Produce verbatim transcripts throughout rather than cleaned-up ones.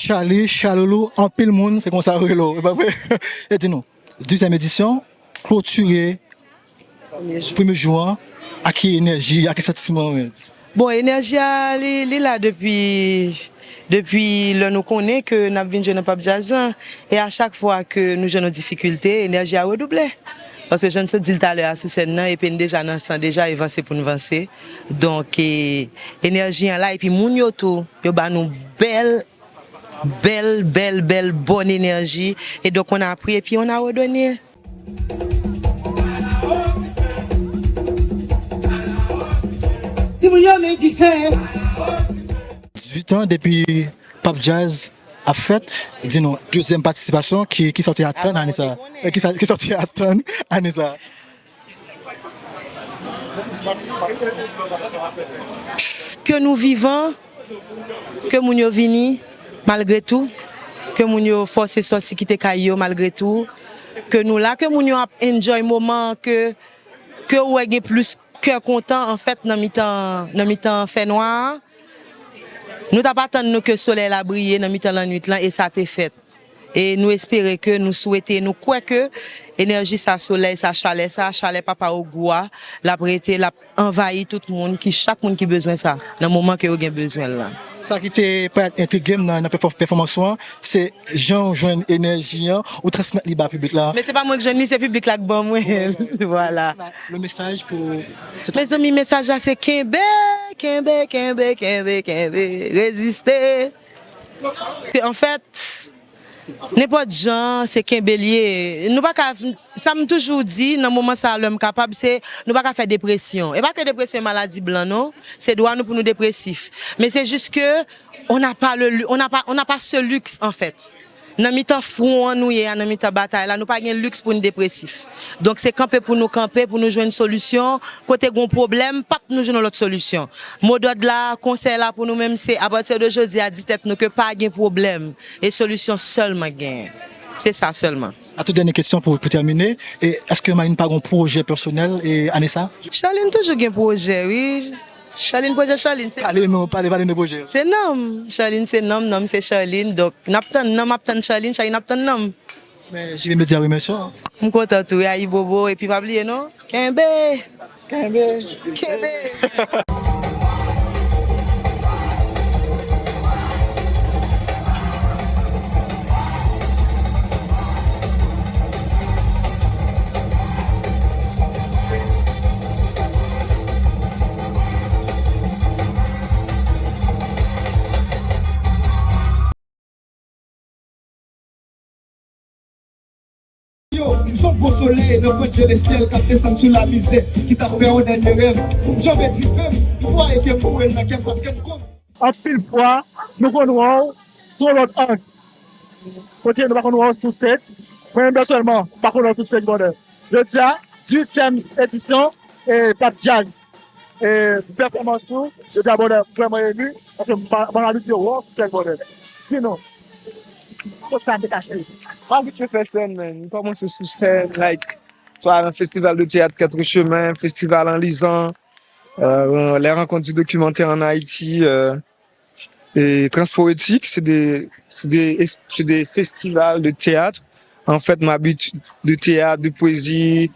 Charly, Chaloulou, anpil moun, se konsa yo rele w, e pa vre? E di nou, dizyèm edisyon, klotire premye jou an, ak ki enèji, ak ki santiman, men? Bon, enèji a, li, li la depi, depi lè nou konnen ke n ap vin jwe nan Pap Djaz lan. E a chak fwa ke nou jwenn yon difikilte, enèji a redouble. Paske jan n sot di l talè a sou sèn nan, epi n deja nan san deja, e vanse pou n vanse. Donk, e, enèji an la, epi moun yo tou, yo ba nou bèl, bèl, bèl, bèl, bòn enèji. E donk, on a pris, epi on a redonné. Timoun yo, men dife. Dizuit an depi Pap Djaz ap fèt, di nou, dezyèm patisipasyon, ki, ki sa w te atann ane sa? E ki sa, ki sa w te atann ane sa? Ke nou vivan, ke moun yo vini malgre tou, ke moun yo fòse sòti kite kay yo malgre tou, ke nou la, ke moun yo ap enjoy moman an, ke, ke ou wè gen plis kè kontan, anfèt, nan mitan, nan mitan fènwa a. Nou t ap atann nou ke solèy la briye nan mitan lannwit lan, e sa te fèt. E nou espere ke, nou swete, nou kwè ke enèji sa, solèy sa, chalè sa, chalè Papa Ogou a, l ap rete, l ap anvayi tout moun, ki, chak moun ki bezwen sa, nan moman ke yo gen bezwen l lan. Sa ki te parèt entrige m nan, nan pèfò-, pèfòmans ou an, se jan w jwenn enèji an, ou transmèt li ba piblik la. Men se pa mwen k jwenn li, se piblik la k ban mwen l. Vwala. Le message pour cette... Mezanmi, mesaj la se kenbe, kenbe, kenbe, kenbe, kenbe, reziste. Ke, anfèt, nenpòt jan, se kenbe l ye. Nou pa ka, sa m toujou di, nan moman sa a, lè m kapab, se nou pa ka fè depresyon. E pa ke depresyon e maladi blan, non. Se dwa nou pou nou depresif. Men se jis ke, on n'a pas le lu-, on n'a pas, on n'a pas ce luxe, en fait. Nan mitan fwon an nou ye a, nan mitan batay la, nou pa gen liks pou n depresif. Donk, se kanpe pou nou kanpe, pou nou jwenn solisyon. Kote gen yon pwoblèm, pap, nou jwenn yon lòt solisyon. Modòd la, konsèy la pou nou menm, se, apati de jodi a, di tèt nou ke pa gen pwoblèm. E solisyon sèlman genyen. Se sa sèlman. A, tout dènye kesyon pou, pou tèmine. E èske Marline pa gen pwojè pèsonèl, e, ane sa? Charline toujou gen pwojè, wi. Charline, pwojè Charline, se... Pale nou, pale, pale nou pwojè. Se nanm. Charline se nanm, nanm se Charline. Donk, n ap tann nanm, ap tann Charline, Charline ap tann nanm. Men, J V Media remèsye w. M kontan tou, wi, ayibobo, epi pa bliye non. Kenbe! Kenbe! Kenbe! Yo, m se yon gwo solèy nan pwent je lesyèl k ap desann sou lamizè ki t ap fè yon dènye rèv pou m janbe dife m, m kwè ke m foure l nan kè m paske m konn. Anpil fwa, nou konn wè w sou yon lòt ang. Kote nou pa konn wè w sou sèn. Mwen menm pèsonèlman, m pa konn wè w sou sèn, brother. Jodi a, dizuityèm edisyon, e, Pap Djaz. E, pèfòmans ou, jodi a, brother, m vrèman emi, paske m pa, m pa abitye wè w sou sèn, brother. Di nou, kot sa te kache? M abitye fè sèn, man. M kòmanse sou sèn, like, swa nan festival de théâtre Quatre Chemins, festival An Lizan, euh, les rencontres du documentaire en Haïti, euh, et Transpoétique, c'est des, c'est des, c'est des festivals de théâtre. En fait, m abitye, de théâtre, de poésie,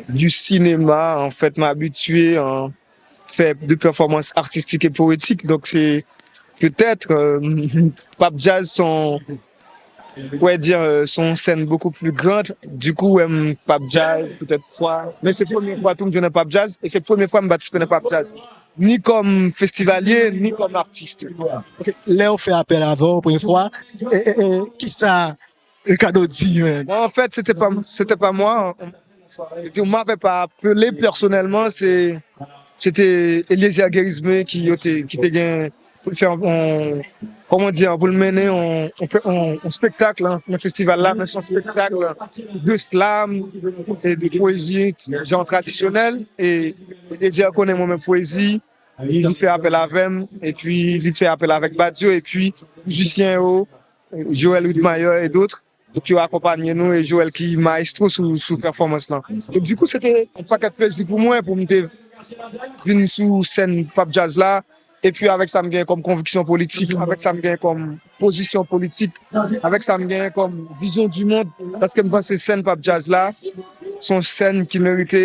du cinéma. En fait, m abitye, euh, fè de performances artistiques et poétiques. Donc, c'est peut-être, euh, Pap Djaz, son, on pourrait dire, euh, son scène beaucoup plus grande. Du coup, ouais, m, Pap Djaz, peut-être fois. Mais c'est première fois tou m jwe nan Pap Djaz, et c'est première fois m patisipe nan Pap Djaz. Ni kòm festivalye, ni kòm atis. Ok, lè yo fè apèl avè w premye fwa, e, e, e, kisa Ricardo di, man? Bon, en fait, c'était pas, c'était pas moi. Je veux dire, on m'avait pas appelé personnellement, c'est, c'était Eliezer Guérismé ki, yo te, ki te gen pou l fè yon, yon, kòman di, pou l mennen yon, yon, yon, yon spektak nan, nan festival la, men se yon spektak de slam e de pwezi, jan tradisyonèl. E, e deja konnen mwen, men pwezi, li, li fè apèl avè m, epi li fè apèl avèk Badio, epi mizisyen yo, Joël Widmayer et d'autres. Donk, yo akonpanye nou, e Joël ki maestro sou, sou pèfòmans lan. Donk, dikou, se te yon pakèt plezi pou mwen, pou m te vin sou sèn Pap Djaz la, epi avèk sa m genyen kòm konviksyon politik, avèk sa m genyen kòm pozisyon politik, avèk sa m genyen kòm vizyon di mond, paske m panse sèn pop djaz la, se yon sèn ki merite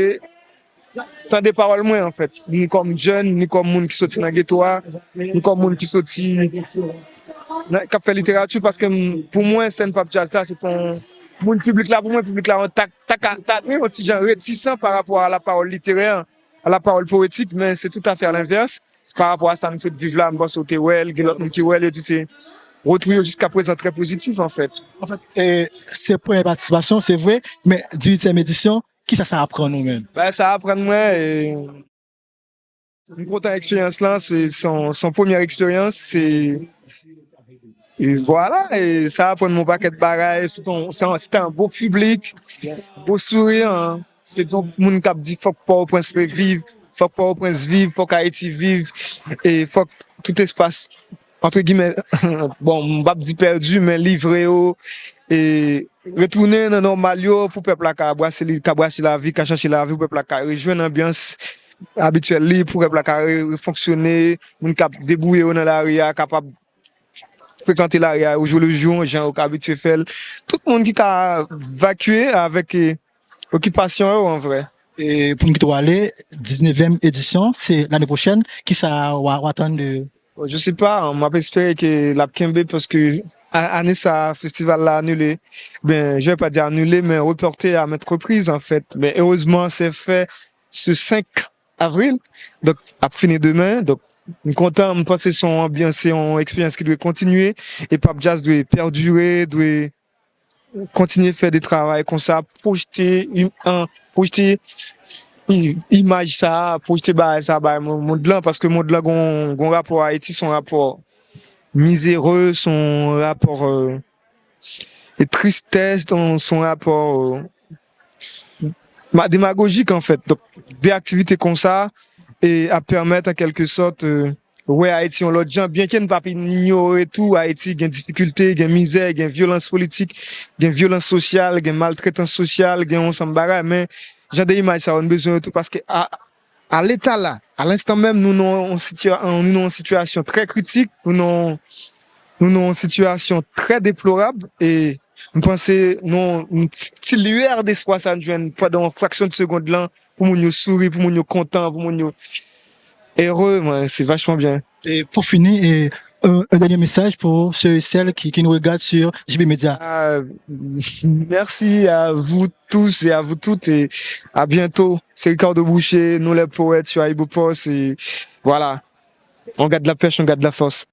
tande pawòl mwen, anfèt. Ni kòm jèn, ni kòm moun ki soti nan geto a, ni kòm moun ki soti nan, k ap fè literati, paske m, pou mwen, sèn pop djaz la, se pou yon moun, piblik la, pou mwen, piblik la, yon tak, tak, tak, yon ti jan retisan pa rapò a la pawòl literè, a la pawòl powetik, men se toutafè a lenvès. Se pa rapò a sa m sot viv la, m panse w te wè l, gen lòt moun ki wè l, yo di se retwou yo jiska prezan trè pozitif, anfèt. Anfèt, e, se premye patisipasyon, se vre, men dizuityèm edisyon, kisa sa aprann ou menm? Bagay sa aprann mwen, e, m kontan eksperyans lan, se, se yon, se yon premyè eksperyans, se, e vwala, e sa aprann mwen yon pakèt bagay, se yon, se yon, se te yon bon piblik, bon souri, se yon moun k ap di fòk Pòtoprens reviv, fòk Pòtoprens viv, fòk Ayiti viv, e fòk tout espas, antre gimè, bon, m p ap di pèdi, men livre yo, e retounen nan nòmal yo pou pèp la ka brase li, ka brase lavi, ka chache lavi, pou pèp la ka rejwenn anbyans abityèl li, pou pèp la ka re-, refonksyone, moun k ap debouye yo nan lari a kapab frekante lari a o jou le jou, jan yo ka abitye fè l. Tout moun ki ka vakye avèk, e, okipasyon yo, an vrè. E pou n kite w ale, diznevyèm edisyon, se lane pwochèn. Kisa w a, w atann de Bon, je sais pas, m ap espere ke l ap kenbe paske a-, ane sa a, festival la anile. Ben, je vais pas dire annulé, men repòte à maintes reprises, en fait. Men erezman, se fè se senk avril. Donk, ap fini demen. Donk, m kontan, m panse se yon anbyans, se yon eksperyans ki dwe kontinye. E Pop Jazz dwe pèdire, dwe kontinye fè de travay konsa, pwojte im-, an, pwojte i-, imaj sa a, pwojte bagay sa a bay mon-, mond lan, paske mond lan gon, gon rapò Ayiti, se yon rapò mizere, se yon rapò, euh, e tristès, se yon, se yon rapò, euh, ma-, demagojik, anfèt. Donk, de aktivite konsa, e ap pèmèt, an kèlke sòt, euh, wè Ayiti yon lòt jan, byenke n p ap inyore tou, Ayiti gen difikilte, gen mizè, gen vyolans politik, gen vyolans sosyal, gen maltretans sosyal, gen yon ansanm bagay, men jan de imaj sa yo, n bezwen yo tou, paske a, a leta la, a lenstan menm, nou nan yon sitya-, nou nan yon sitiyasyon trè kritik, nou nan, nou nan yon sitiyasyon trè deplorab, e m panse nou, yon ti, ti lueur d'espoir sa n jwenn pandan yon fraksyon de segond lan, pou moun yo souri, pou moun yo kontan, pou moun yo ere, mwen, se vachman byen. E pou fini, e, un, un dernier message pour ceux et celles qui, qui nous regardent sur J B Media. Ah, merci à vous tous et à vous toutes, et à bientôt. C'est Ricardo Boucher, nous les poètes sur Ayibopost, et voilà. On garde la pêche, on garde la force.